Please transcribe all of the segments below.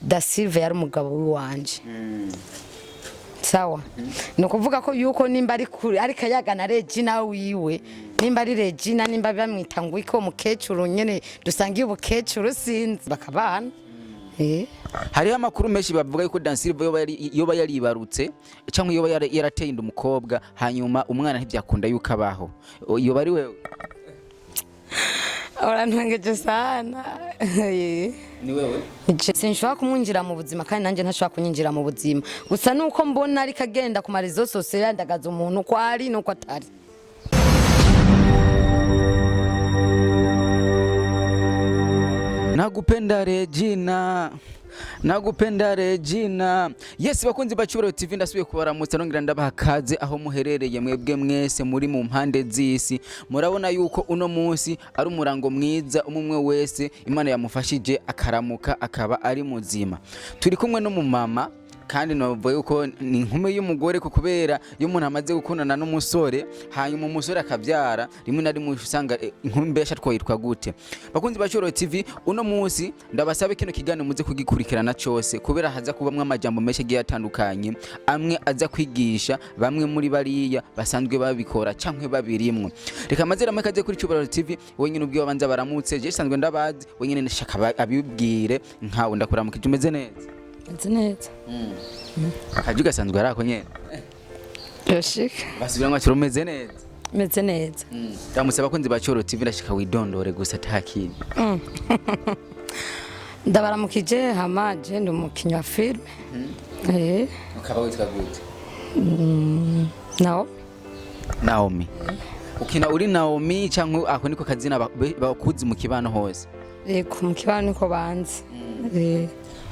Da Silva yari umugabo w'iwanje. Sawa, ni ukuvuga ko yuko nimba ari kure ariko ayagana Regina wiwe, nimba ari Regina, nimba bamwita ngo iko mukecuru nyene dusangiye ubukecuru, sinzi, bakabana. Hariho amakuru menshi bavuga yuko Da Silva yoba yaribarutse cyangwa yoba yarateye inda umukobwa, hanyuma umwana ntibyakunda yuko abaho. Yoba ari wewe? Urantwengeje sana. Ni wewe? Sinshobora kumwinjira mu buzima, kandi nanjye ntashobora kunyinjira mu buzima. Gusa nuko mbona ariko agenda ku ma réseaux sociaux yandagaza umuntu uko ari nuko atari. Nakupenda Regina, nakupenda Regina. Yes, bakunzi ba Cyubahiro TV, ndasubiye kubaramutsa nongera ndabaha kaze aho muherereye mwebwe mwese muri mu mpande z'isi. Murabona yuko uno munsi ari umurango mwiza, umwe wese Imana yamufashije akaramuka akaba ari muzima. Turi kumwe n'umumama, kandi navuga yuko ni inkumi y'umugore, ko kubera iyo umuntu amaze gukundana n'umusore hanyuma umusore akabyara, rimwe na rimwe usanga inkumi mbesha twoyitwa gute. Bakunzi ba Cyubahiro TV, uno munsi ndabasabe kino kiganiro muze kugikurikirana cyose, kubera haza kubamwo amajambo menshi agiye atandukanye, amwe aza kwigisha bamwe muri bariya basanzwe babikora canke babirimwo. Reka mazera amwe kaze kuri Cyubahiro TV wenyine ubwiwe abanza baramutse. Je sanzwe ndabazi, wenyine ndashaka abibwire. Nkawe ndakuramukije, umeze neza? Nzi neza. Akaji gasanzwe ari ako nyene. Yoshika. Basubira ngo umeze neza. Meze neza. Ndamutse abakunzi ba Cyubahiro TV, ndashika widondore gusa atakindi. Ndabaramukije. Hama je ndi umukinyi wa filime. Ukaba witwa gute? Nawo. Naomi. Ukina uri Naomi cyangwa ako niko kazina bakuzi mu kibano hose? Yego, mu kibano niko banzi.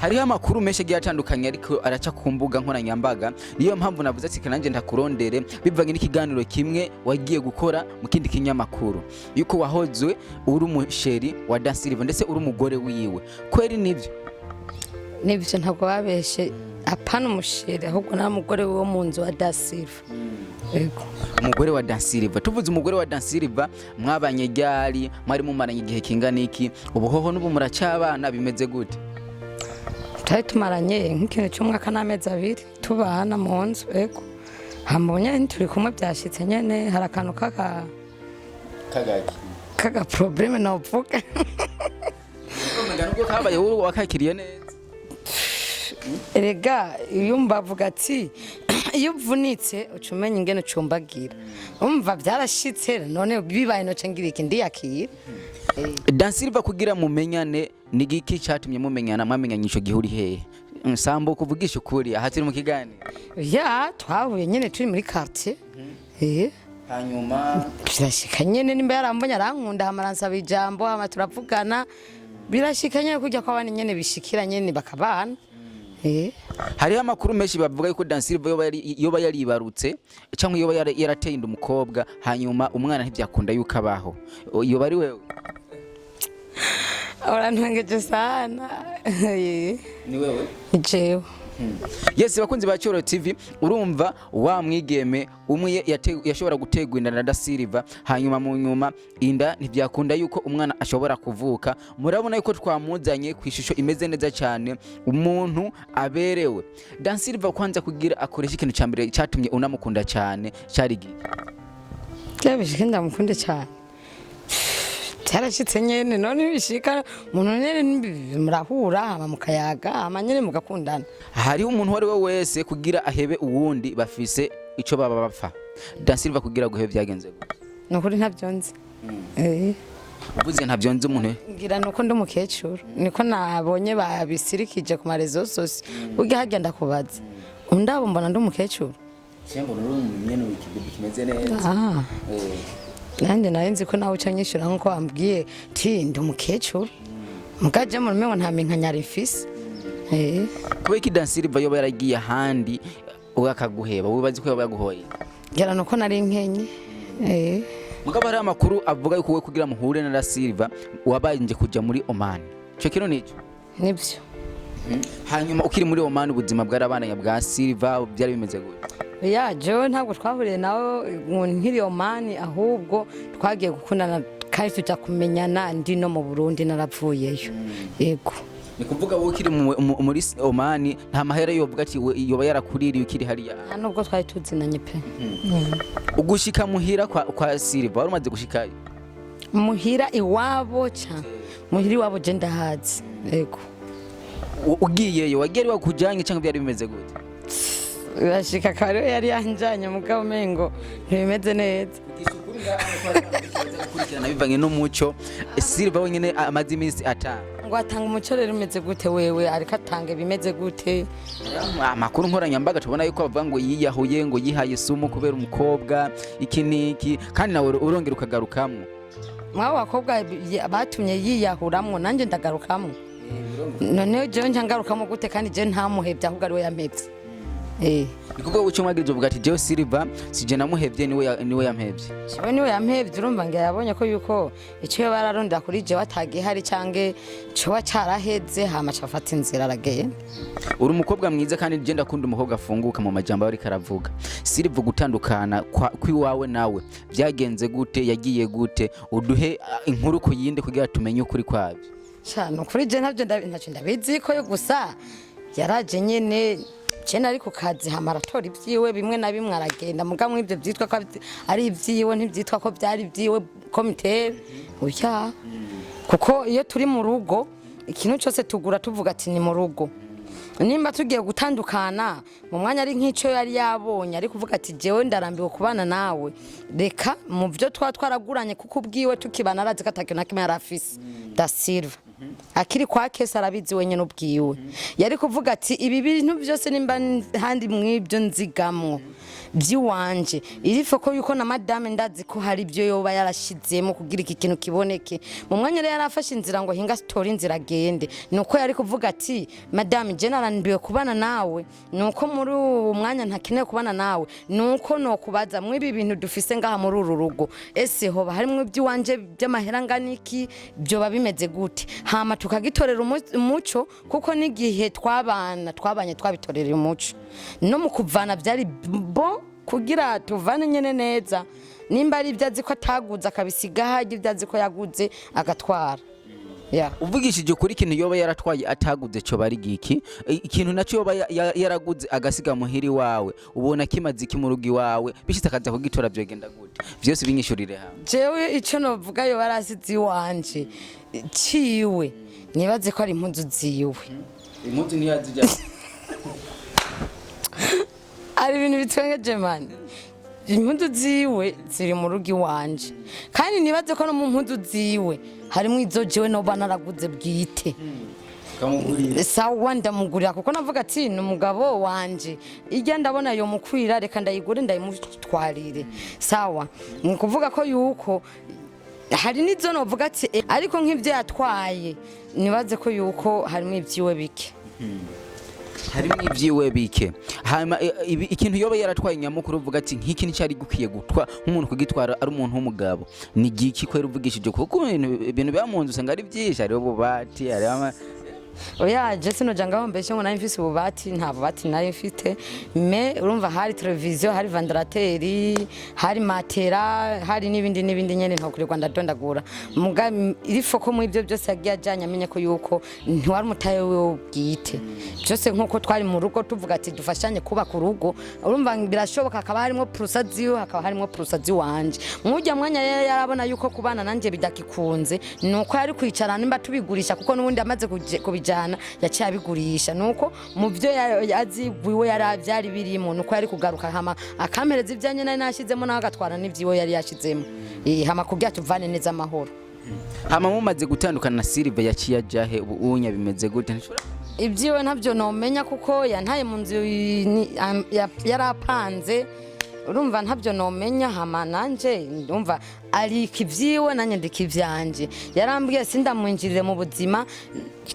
Hariho amakuru menshi agiye atandukanye ariko araca ku mbuga nkoranyambaga, niyo mpamvu navuze ati nanjye ndakurondere, bivanye n'ikiganiro kimwe wagiye gukora mu kindi kinyamakuru, yuko wahozwe uri umusheri wa Da Silva ndetse uri umugore wiwe. Kweri nibyo? Nibyo, ntabwo babeshe. Apana umusheri, ahubwo nta mugore wo mu nzu wa Da Silva. Yego. Umugore wa Da Silva. Tuvuze umugore wa Da Silva, mwabanye ryari? Mwari mumaranye igihe kingana iki? Ubuhoho n'ubu muracyabana? Bimeze gute? Twari tumaranye nk'ikintu cy'umwaka n'amezi 2 tubana mu nzu. Yego. Hama ubu nyene turi kumwe, byashitse nyene hari akantu kaka kagaki kaga problème novuga. Nubwo kabaye, wowe wakakiriye neza? Erega iyo mbavuga ati iyo uvunitse uca umenya ingene ucumbagira. Umva, byarashitse, none bibaye noce ngira iki? Ndiyakira. Da Silva, kugira mumenyane, ni giki cyatumye mumenyana? Mwamenyanye ico gihe uri hehe? Nsambo kuvugisha ukuri, aha turi mu kiganiro. Ya, twahuye nyene turi muri quartier. Hanyuma? Birashika nyene, nimba yarambonye arankunda, hama aransaba ijambo, hama turavugana. Birashika nyene kurya kw'abana nyene bishikira nyene bakabana. Hariho amakuru menshi bavuga yuko Da Silva yoba yaribarutse cyangwa yoba yarateye inda umukobwa, hanyuma umwana ntibyakunda yuko abaho. Yoba ari wewe? Urantwengeje sana. Ni wewe? Jewe. Yes, bakunzi ba Cyubahiro TV, urumva wa mwigeme umwe yashobora gutegwa inda na Da Silva, hanyuma mu nyuma inda ntibyakunda yuko umwana ashobora kuvuka. Murabona yuko twamuzanye ku ishusho imeze neza cyane, umuntu aberewe. Da Silva kwanza kugira akoresha ikintu cya mbere cyatumye unamukunda cyane cyari giki? Byabishika ndamukunde cyane, byarashitse nyene. None bishika umuntu nyene murahura, hama mukayaga, hama nyene mugakundana. Hariho umuntu uwo ari we wese kugira ahebe uwundi bafise ico baba bapfa. Da Silva kugira guhebe byagenze gute? Ni ukuri ntabyo nzi. Uvuze ntabyo nzi umuntu? Ngira nuko ndi umukecuru, niko nabonye babisirikije ku ma réseaux sociaux. Burya harya ndakubaza, undabo mbona ndi umukecuru? Cyangwa uri umunyene w'ikibibi kimeze neza. Ah, nanjye nari nzi ko nawe uca nyishyura nkuko wambwiye ti ndi umukecuru, mugaje mu rumengo nta minkanyari mfise. Kubera ko Da Silva yoba yaragiye ahandi we akaguheba, wibaza ko yoba yaguhoye? Ngira nuko nari nkenye. Mugabo hariho amakuru avuga yuko we kugira muhure na Da Silva wabanje kuja muri Oman. Ico kintu nico? Nibyo. Hanyuma ukiri muri Oman, ubuzima bwarabandanya bwa Silva byari bimeze gute? Ya, jewe ntabwo twahuriye nawe ngo nkiri Omani, ahubwo twagiye gukundana kandi tujya kumenyana ndi no mu Burundi, naravuyeyo. Yego. Ni kuvuga wowe ukiri muri Omani, nta mahera yovuga ati yoba yarakuririye ukiri hariya? Nta nubwo twari tuzinanye pe. Ugushika muhira kwa Silva, wari umaze gushikayo? Muhira iwabo ca muhira iwabo je ndahazi, yego. Ugiyeyo wagiye ari wakujanye cyangwa byari bimeze gute? Urashika kare yari yanjanye, mugabo umengo ntibimeze neza. Gukurikirana bivanye n'umuco Silva wenyine amaze iminsi atanga. Ngo atanga umuco rero umeze gute? Wewe ariko atanga ibimeze gute? Amakuru nkoranyambaga tubona yuko bavuga ngo yiyahuye, ngo yihaye isumu kubera umukobwa iki n'iki, kandi nawe urongera ukagarukamwo. Mwabo bakobwa batumye yiyahuramwo, nanjye ndagarukamwo. Noneho jewe nca ngarukamo gute kandi jewe ntamuhevye, ahubwo ariwe yampevye? Ni kuvuga uco mwagiriza uvuga ati jewe Silva sije namuhevye, niwe niwe yampevye. Jewe niwe yampevye. Urumva ngo yabonye ko yuko ico yoba ararondera kuri jewe atagihari canke coba caraheze, hama acafata inzira aragenda. Uri umukobwa mwiza kandi je ndakunda umukobwa afunguka mu majambo aba ariko aravuga. Silva, gutandukana kw'iwawe nawe byagenze gute? Yagiye gute? Uduhe inkuru ku yindi kugira tumenye ukuri kwabyo. Sha, kuri je ntabyo ntacyo ndabizi ko yo, gusa yaraje nyene, je nari ku kazi, hama aratora ibyiwe bimwe na bimwe aragenda. Muga mw'ibyo byitwa ko ari ibyiwe, ntibyitwa ko byari ibyiwe komitere oya, kuko iyo turi mu rugo ikintu cyose tugura tuvuga ati ni mu rugo. Nimba tugiye gutandukana mu mwanya ari nk'icyo yari yabonye, ari kuvuga ati jewe ndarambiwe kubana nawe, reka mu byo twa twaraguranye, kuko ubwiwe tukibana arazi ko atakintu na kimwe yari afise. Da Silva akiri kwa kesi arabizi wenyine ubwiwe, yari kuvuga ati ibi bintu byose nimba handi mw'ibyo nzigamwo by'iwanje, irifo ko yuko na madame ndazi ko hari ibyo yoba yarashizemo kugira iki kintu kiboneke. Mu mwanya rero yarafashe inzira ngo hinga sitora inzira agende, nuko yari kuvuga ati madame, je narambiwe kubana nawe, nuko muri uwo mwanya ntakeneye kubana nawe, nuko nokubaza mw'ibi bintu dufise ngaha muri uru rugo, ese hoba harimwo iby'iwanje by'amahera angana iki, byoba bimeze gute? Hama tukagitorera umuco, kuko n'igihe twabana twabanye twabitorera umuco, no mu kuvana byari bo kugira tuvane nyene neza. Nimba ari ibyo azi ko ataguze akabisiga harya, ibyo azi ko yaguze agatwara ya. Uvugishije kuri ikintu yoba yaratwaye ataguze cyo bari giki? Ikintu nacyo yoba yaraguze agasiga muhiri wawe, ubona kimaze iki mu rugo iwawe? Bishitse akaza kugitora byogenda gute? Vyose binyishurire hamwe. Jewe ico novuga yo barasize iwanje ciwe, nibaze ko ari impuzu ziwe. Impuzu ntiyazijya. Ari ibintu bitwengeje mani. Impuzu ziwe ziri mu rugo iwanje, kandi nibaze ko no mu mpuzu ziwe harimo izo jewe noba naraguze bwite. Kamugurira. Sawa, ndamugurira kuko navuga ati ni umugabo wanje, ijya ndabona yo mukwira, reka ndayigure ndayimutwarire. Sawa, ni ukuvuga ko yuko hari n'izo novuga ati ariko nk'ibyo yatwaye nibaze ko yuko harimo ibyiwe bike. Harimo ibyiwe bike. Hanyuma ikintu yoba yaratwaye nyamukuru uvuga ati nk'iki nticyari gukwiye gutwa nk'umuntu kugitwara ari umuntu w'umugabo ni giki kwera? Uvugishije kuko ibintu biba mu nzu usanga ari byinshi, hariho ububati, hariho Oya, je sinoja ngaho mbese ngo nari mfise ububati, nta bubati nari mfite. Mais urumva hari televiziyo, hari ventilateur, hari matera, hari n'ibindi n'ibindi nyene ntokurirwa ndadondagura. Muga irifo ko muri ibyo byose yagiye ajanye, amenye ko yuko ntiwari umutahe wiwe bwite byose, nkuko twari mu rugo tuvuga ati dufashanye kubaka urugo. Urumva birashoboka hakaba harimo purusa ziwe, hakaba harimo purusa ziwanje. Mwujya mwanya rero yarabona yuko kubana nanje bidakikunze, nuko yari kwicara nimba tubigurisha, kuko n'ubundi amaze kubijana yaciye abigurisha, nuko mu byo azi wiwe yari byari birimo, nuko yari kugaruka hama akampereza ivyanye nari nashizemo, nawe agatwara n'ivyiwe yari yashizemo. Hama kugira tuvane neza amahoro. Hama mumaze gutandukana na Silva, yaciye ajahe? Ubu unya bimeze gute? Ibyiwe ntabyo nomenya kuko yantaye mu nzu yarapanze. Urumva ntabyo nomenya. Hama nanje ndumva arika ibyiwe, nanjye ndika ivyanje. Yarambwiye sindamwinjirire mu buzima,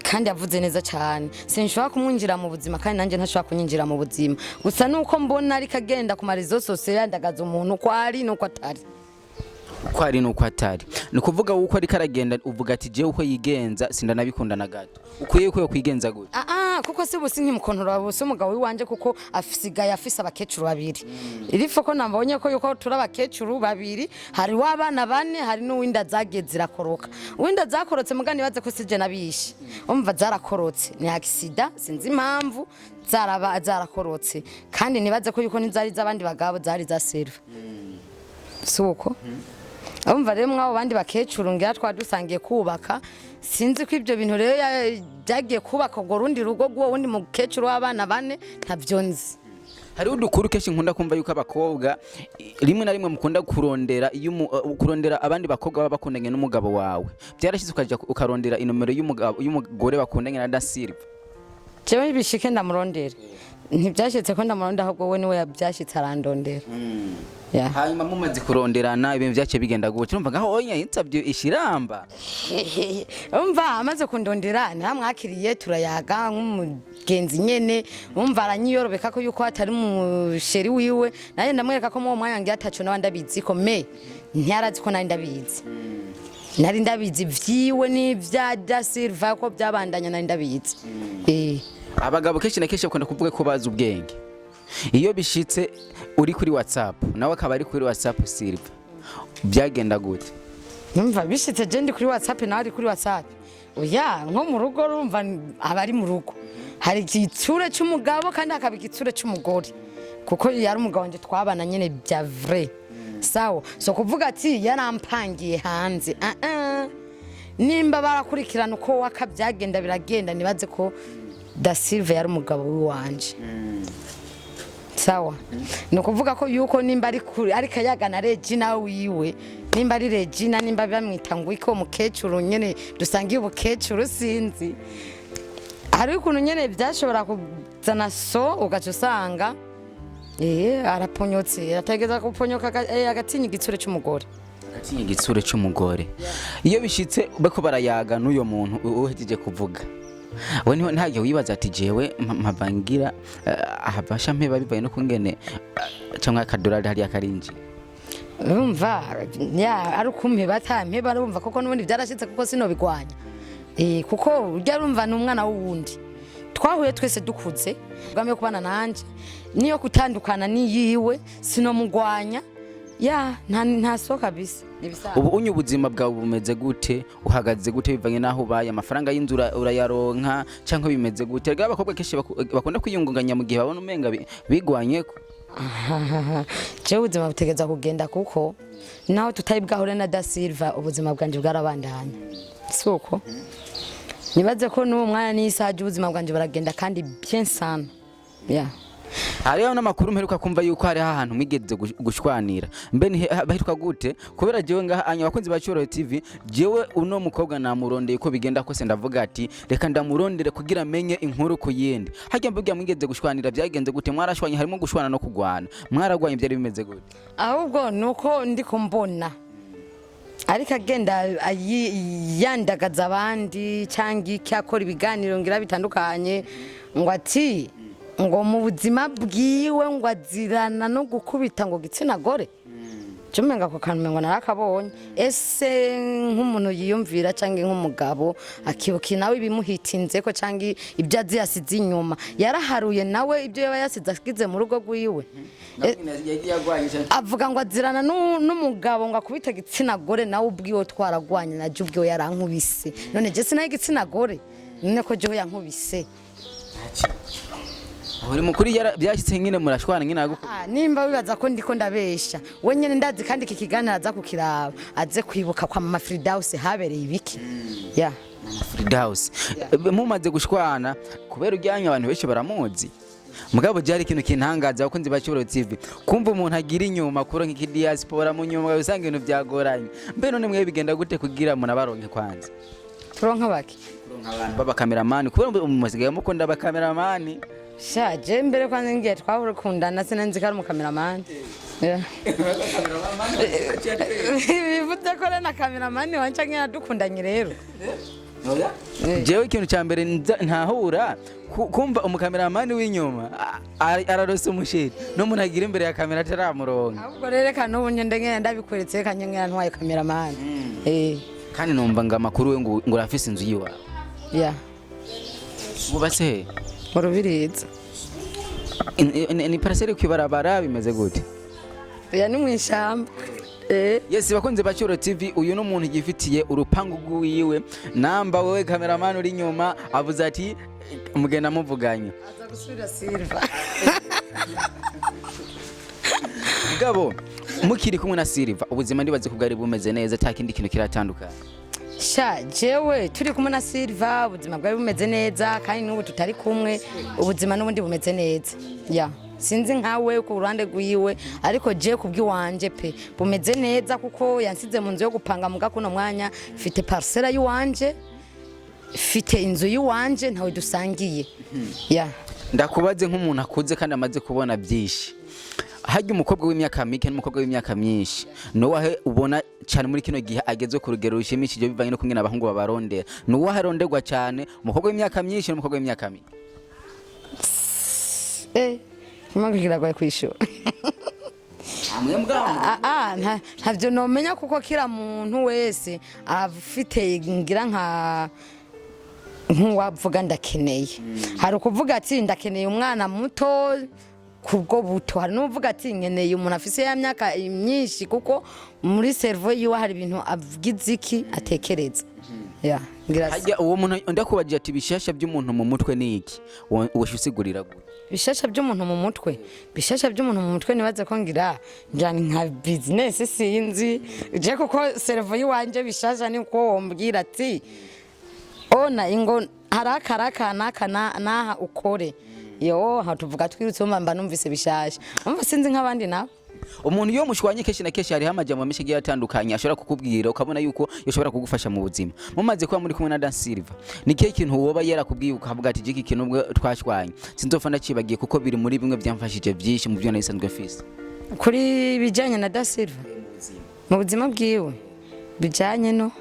kandi yavuze neza cyane. Sinshobora kumwinjira mu buzima kandi nanjye ntashobora kunyinjira mu buzima. Gusa nuko mbona ariko agenda ku ma réseaux sociaux yandagaza umuntu uko ari nuko atari. Uko ari nuko atari, ni ukuvuga uko ariko aragenda, uvuga ati jewe uko yigenza sindanabikunda na gato. Ukwiye ko kwigenza gute? Ah ah, kuko si ubu sinkimukontorora, ubu si umugabo w'iwanje, kuko asigaye afise abakecuru babiri. Irifo ko nabonye ko yuko turi abakecuru babiri, hari w'abana bane, hari n'uwinda zagiye zirakoroka. Uwinda zakorotse mugani baze ko sije nabishe, umva zarakorotse ni accident, sinzi impamvu zaraba zarakorotse, kandi nibaze ko yuko ntizari z'abandi bagabo, zari za Silva, suko umva rero mwabo bandi bakecuru ngira twa dusangiye kubaka. Sinzi ko ibyo bintu rero byagiye kubaka urwo rundi rugo rw'uwo wundi mukecuru w'abana bane, ntabyo nzi. Hariho udukuru kenshi nkunda kumva yuko abakobwa rimwe na rimwe mukunda kurondera iyo kurondera abandi bakobwa baba bakundanye n'umugabo wawe. Byarashize ukaja ukarondera inomero y'umugabo, y'umugore bakundanye na Da Silva? Jewe bishike ndamurondera? Ntibyashyitse ko ndamurondera, ahubwo we niwe yabyashyitse arandondera. Ya. Hanyuma mumaze kuronderana, ibintu byaciye bigenda gute? Urumva ngaho onya yinsabye ishiramba. Umva, amaze kundondera naramwakiriye, turayaga nk'umugenzi nyene. Umva, aranyiyorobeka ko yuko atari mu chéri wiwe, nanjye ndamwereka ko muwo mwanya ngiye ataco nawe ndabizi, ko me ntiyarazi ko nari ndabizi, nari ndabizi vyiwe n'ivya Da Silva ko byabandanya, nari ndabizi. Abagabo kenshi na kenshi bakunda kuvuga ko bazi ubwenge. Iyo bishitse uri kuri WhatsApp, nawe akaba ari kuri WhatsApp Silva, byagenda gute? Numva bishitse je ndi kuri WhatsApp, nawe ari kuri WhatsApp, oya, nko mu rugo urumva aba ari mu rugo, hari igitsure c'umugabo kandi hakaba igitsure c'umugore, kuko yari umugabo wanje twabana nyene bya vrai. Sawa, so kuvuga ati yarampangiye hanze, ah ah, nimba barakurikirana uko waka byagenda biragenda, nibaze ko Da Silva yari umugabo w'iwanje. Sawa, ni ukuvuga ko yuko nimba ari kuri ari kayaga na Regina wiwe, nimba ari Regina, nimba bamwita ngo iko mukecuru nyene dusangiye ubukecuru, sinzi, hari ukuntu nyene byashobora kuzana, so ugaca usanga araponyotse, arategeza guponyoka, agatinya igitsure c'umugore. Agatinya igitsure c'umugore. Iyo bishitse bako barayaga n'uyo muntu uhejeje kuvuga, we niho ntagiye wibaza ati jewe mpavangira ahabasha mpeba bivaye no kungene canke akadolari hariya karinjiye? Urumva ya ari ukumpeba atampeba, urumva koko n'ubundi byarashitse, kuko sinobigwanya, kuko urya urumva ni umwana w'uwundi twahuye twese dukuze, ubwami yo kubana nanje niyo kutandukana niyiwe, sinomugwanya ya nta so kabisa, nibisanzwe. Ubu unye ubuzima bwawe bumeze gute? Uhagaze gute bivanye n'aho ubaye? Amafaranga y'inzu urayaronka canke bimeze gute? Erega abakobwa kenshi bakunda kwiyungunganya mu gihe babona umenga bigwanyeko. Jewe ubuzima butegereza kugenda, kuko naho tutari bwahure na Da Silva, ubuzima bwanje bwarabandanya, si uko? Nibaze ko n'uwo mwanya n'isaha ubuzima bwanje buragenda kandi bien sana, yeah. Hariho n'amakuru mperuka kumva yuko hariho ahantu mwigeze gushwanira. Mbe ni bahitwa gute? Kubera jewe ngaha anya, abakunzi ba Cyubahiro TV, jewe uno mukobwa namurondeye uko bigenda kose, ndavuga ati reka ndamurondere kugira amenye inkuru ku yindi. Harya mvuga mwigeze gushwanira, byagenze gute? Mwarashwanye? Harimo gushwana no kugwana. Mwaragwanye? Byari bimeze gute? Ahubwo nuko ndiko mbona ariko agenda yandagaza abandi cyangwa iki, akora ibiganiro ngira bitandukanye, ngo ati ngo mu buzima bwiwe ngo azirana no gukubita ngo gitsina gore. Cyo umenga ako kantu umengo narakabonye. Ese nk'umuntu yiyumvira cyangwa nk'umugabo akibuka nawe ibimuhitinze ko cyangwa ibyo azi yasize inyuma, yaraharuye nawe ibyo yaba yasize asize mu rugo rwiwe. Avuga ngo azirana n'umugabo ngo akubite igitsina gore, nawe ubwiwe twaragwanye, na je ubwiwe yarankubise. None je sinaho igitsina gore? None ko jewe yankubise? Uri mukuri byashyitse nyine murashwana nyine Ah, nimba wibaza ko ndiko ndabesha, we nyene ndazi, kandi iki kiganiro aza kukiraba, aze kwibuka kwa mama Fridaus habereye ibiki ya. Fridaus mumaze gushwana, kubera ujyanye abantu benshi baramuzi. Mugabo byari ikintu kintangaza, abakunzi ba Cyubahiro TV, kumva umuntu agira inyuma kuronka iki diaspora mu nyuma, usanga ibintu byagoranye. Mbe none mwe bigenda gute kugira munabaronke kwanza? Turonka baki? Kuronka abantu b'abakameramani, kubera ubu musigaye mukunda abakameramani. Sha, je mbere kwanza ngiye twahurukundana sinanzi ko ari umukameramani. Yeah. Bivuze ko rero na kameramani wanje nk'iya dukundanye rero. Jewe ikintu cya mbere ntahura kumva umukameramani w'inyuma ararose umusheri n'umuntu agira imbere ya kamera ataramuronka. Ahubwo rero reka n'ubu ngende ngenda ndabikweretse, reka ngenda ntwaye kameramani. Kandi numva ngo amakuru we ngo urafise inzu yiwawe. Ya. Wubatse he? Mu Rubirizi. Ni parcelle kwibarabara, bimeze gute? Ya, ni mu ishyamba. Yes, bakunze ba Cyuro TV, uyu ni umuntu yifitiye urupangu rwiwe. Namba wewe cameraman uri inyuma avuze ati mugenda muvuganye. Aza gusubira Silva. Mugabo mukiri kumwe na Silva, ubuzima ndibaze ko bwari bumeze neza, ata kindi kintu kiratandukana. Sha, jewe turi kumwe na Silva ubuzima bwari bumeze neza, kandi n'ubu tutari kumwe ubuzima n'ubundi bumeze neza. Ya, sinzi nkawe ku ruhande rwiwe, ariko je kubw'iwanje pe bumeze neza, kuko yansize mu nzu yo gupanga. Muga kuno mwanya mfite parcelle y'iwanje, mfite inzu y'iwanje, ntawe dusangiye. Ya. Ndakubaze nk'umuntu akuze kandi amaze kubona byinshi, harya umukobwa w'imyaka mike n'umukobwa w'imyaka myinshi nuwahe ubona cyane muri kino gihe ageze ku rugero rushimishije, bivanye no kumwe n'abahungu babarondera? Nuwahe aronderwa cyane, umukobwa w'imyaka myinshi n'umukobwa w'imyaka mike? Impamvu kiragoye kwishura. Amwe mbwa. Ah, ntavyo nomenya, kuko kila muntu wese afite ngira nka nk'uwavuga ndakeneye. Hari ukuvuga ati ndakeneye umwana muto kubwo buto, hari n'uvuga ati nkeneye umuntu afise ya myaka myinshi, kuko muri cerveau yiwe hari ibintu avugize iki atekereza. Ya, ngira Harya uwo muntu ndakubajije ati bishasha by'umuntu mu mutwe ni iki, usigurira gute? Bishasha by'umuntu mu mutwe, bishasha by'umuntu mu mutwe, nibaze ko ngira ni nka business, sinzi je, kuko cerveau yiwanje bishasha ni uko wombwira ati ona ingo harakaraka naka naha ukore yo ha tuvuga twirutse, mba numvise bishasha, umva, sinzi nk'abandi nabo. Umuntu iyo mushwanye, kenshi na kenshi hariho amajambo menshi agiye atandukanye ashobora kukubwira, ukabona yuko yoshobora kugufasha mu buzima. Mumaze kuba muri kumwe na Dan Silva, ni kihe kintu woba yarakubwiye ukavuga ati iki kintu ubwo twashwanye sinzopfa ndacibagiye, kuko biri muri bimwe byamfashije byinshi mu byo nari nsanzwe mfise? Kuri bijanye na Da Silva mu buzima bwiwe bijanye no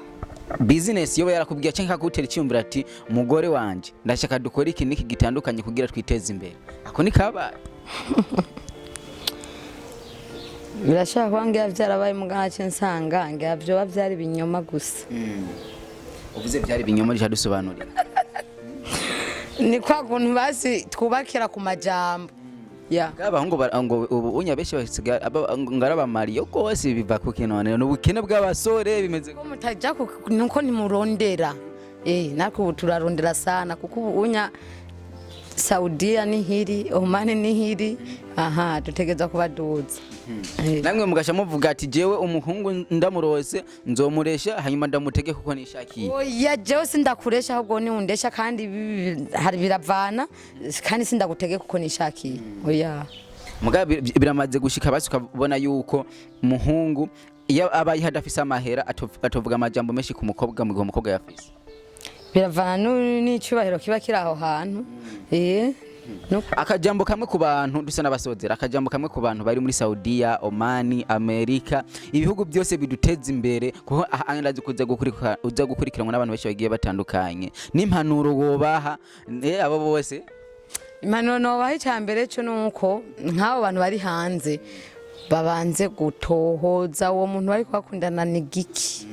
Business yoba yarakubwiye cyangwa akagutera icyumviro ati mugore wanje ndashaka dukore iki niki gitandukanye kugira twiteze imbere, ako ni kabaye? Birashobora kuba ngira byarabaye, mugabo nsanga ngira byoba byari ibinyoma gusa. Uvuze byari ibinyoma, dusobanurira. Ni kwa kuntu basi twubakira ku majambo ya. Abahungu ngo ubu unya benshi basigaye ngo ari abamariyo rwose, biva ku kintu ni ubukene bw'abasore, bimeze ko mutajya nuko ntimurondera. Natwe ubu turarondera sana, kuko ubu unya Saudiya nihiri, Oman nihiri, aha dutegereza kubaduza. Namwe mugasha muvuga ati jewe umuhungu ndamurose nzomuresha hanyuma ndamutege kuko nishakiye. Oya, jewe sindakuresha, ahubwo ni undesha, kandi hari biravana, kandi sindagutege kuko nishakiye, oya. Mugabo biramaze gushika basi ukabona yuko umuhungu iyo abaye hadafise amahera atovuga amajambo menshi ku mukobwa mu gihe umukobwa yafise? Biravana n'icyubahiro kiba kiri aho hantu. Akajambo kamwe ku bantu dusa n'abasozera, akajambo kamwe ku bantu bari muri Saudiya, Omani, Amerika, ibihugu byose biduteza imbere, kuko aha ndazi kuza gukurikira, uza gukurikiranwa n'abantu benshi bagiye batandukanye, n'impanuro wobaha abo bose? Impanuro nobaha, icya mbere cyo ni uko nk'abo bantu bari hanze babanze gutohoza uwo muntu bari kubakundana ni giki.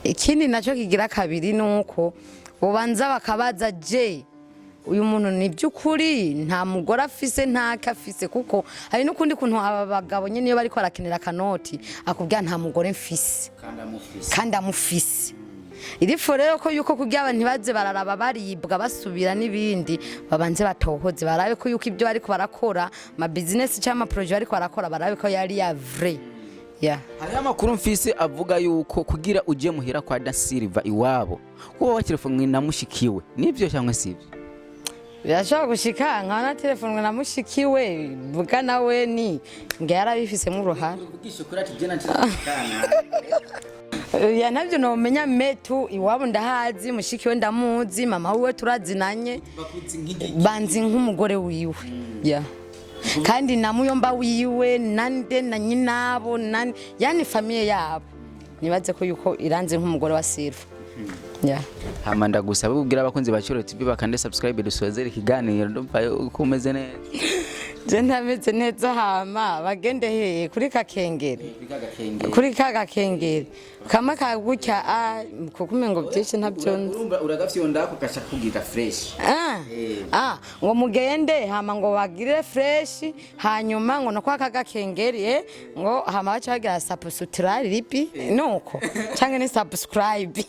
Ikindi nacyo kigira kabiri ni uko bubanza bakabaza je uyu muntu ni by'ukuri nta mugore afise, ntako afise, kuko hari n'ukundi kuntu aba bagabo nyine iyo bariko barakenera akanoti akubwira nta mugore mfise kandi amufise. Irifo rero ko yuko kugira abantu ntibaze bararaba baribwa basubira n'ibindi, babanze batohoze barabe ko yuko ibyo bariko barakora, ama business cyangwa ama projet bariko barakora, barabe ko yari ya vrai ya. Hariho amakuru mfise avuga yuko kugira uje muhira kwa Da Silva iwabo kuba watelefone na mushikiwe, nivyo cyangwa sivyo? Birashobora gushika nkaba na telefonwe na mushikiwe, vuga nawe ni ngo yarabifisemo uruhara. Ya, ntabyo nomenya metu iwabo ndahazi, mushikiwe ndamuzi, mama wiwe turazinanye, banzi nk'umugore wiwe ya, kandi na muyomba wiwe nande na nyinabo nande, yani famille yabo nibaze ko yuko iranze nk'umugore wa Silva. Yeah. Hama ndagusaba ubwira abakunzi ba Cyubahiro TV bakande subscribe, dusozere ikiganiro. Ndumva uko umeze neza. Je ntameze neza. Hama bagende hehe? Kuri kakengeri, kuri ka gakengeri kamwe kagutya, ah, kuko umengo byinshi ntabyo nzi. Urumva uragafyonda ako kasha kugira fresh. Ah, ah, ngo mugende, hama ngo bagire fresh, hanyuma ngo no kwa kagakengeri, ngo hama baca bagira subscribe nuko canke ni subscribe.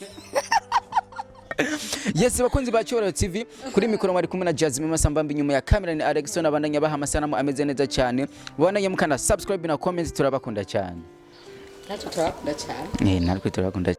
Yes, bakunzi ba Cyubahiro TV, kuri mikoro mwari kumwe na Jasmine Masambambi, inyuma ya kamera ni Alexon. Abandanya baha amasanamu ameze neza cyane. Bandanya mukanda subscribe na comment. Turabakunda cyane. Natwe turabakunda cyane. Natwe turabakunda.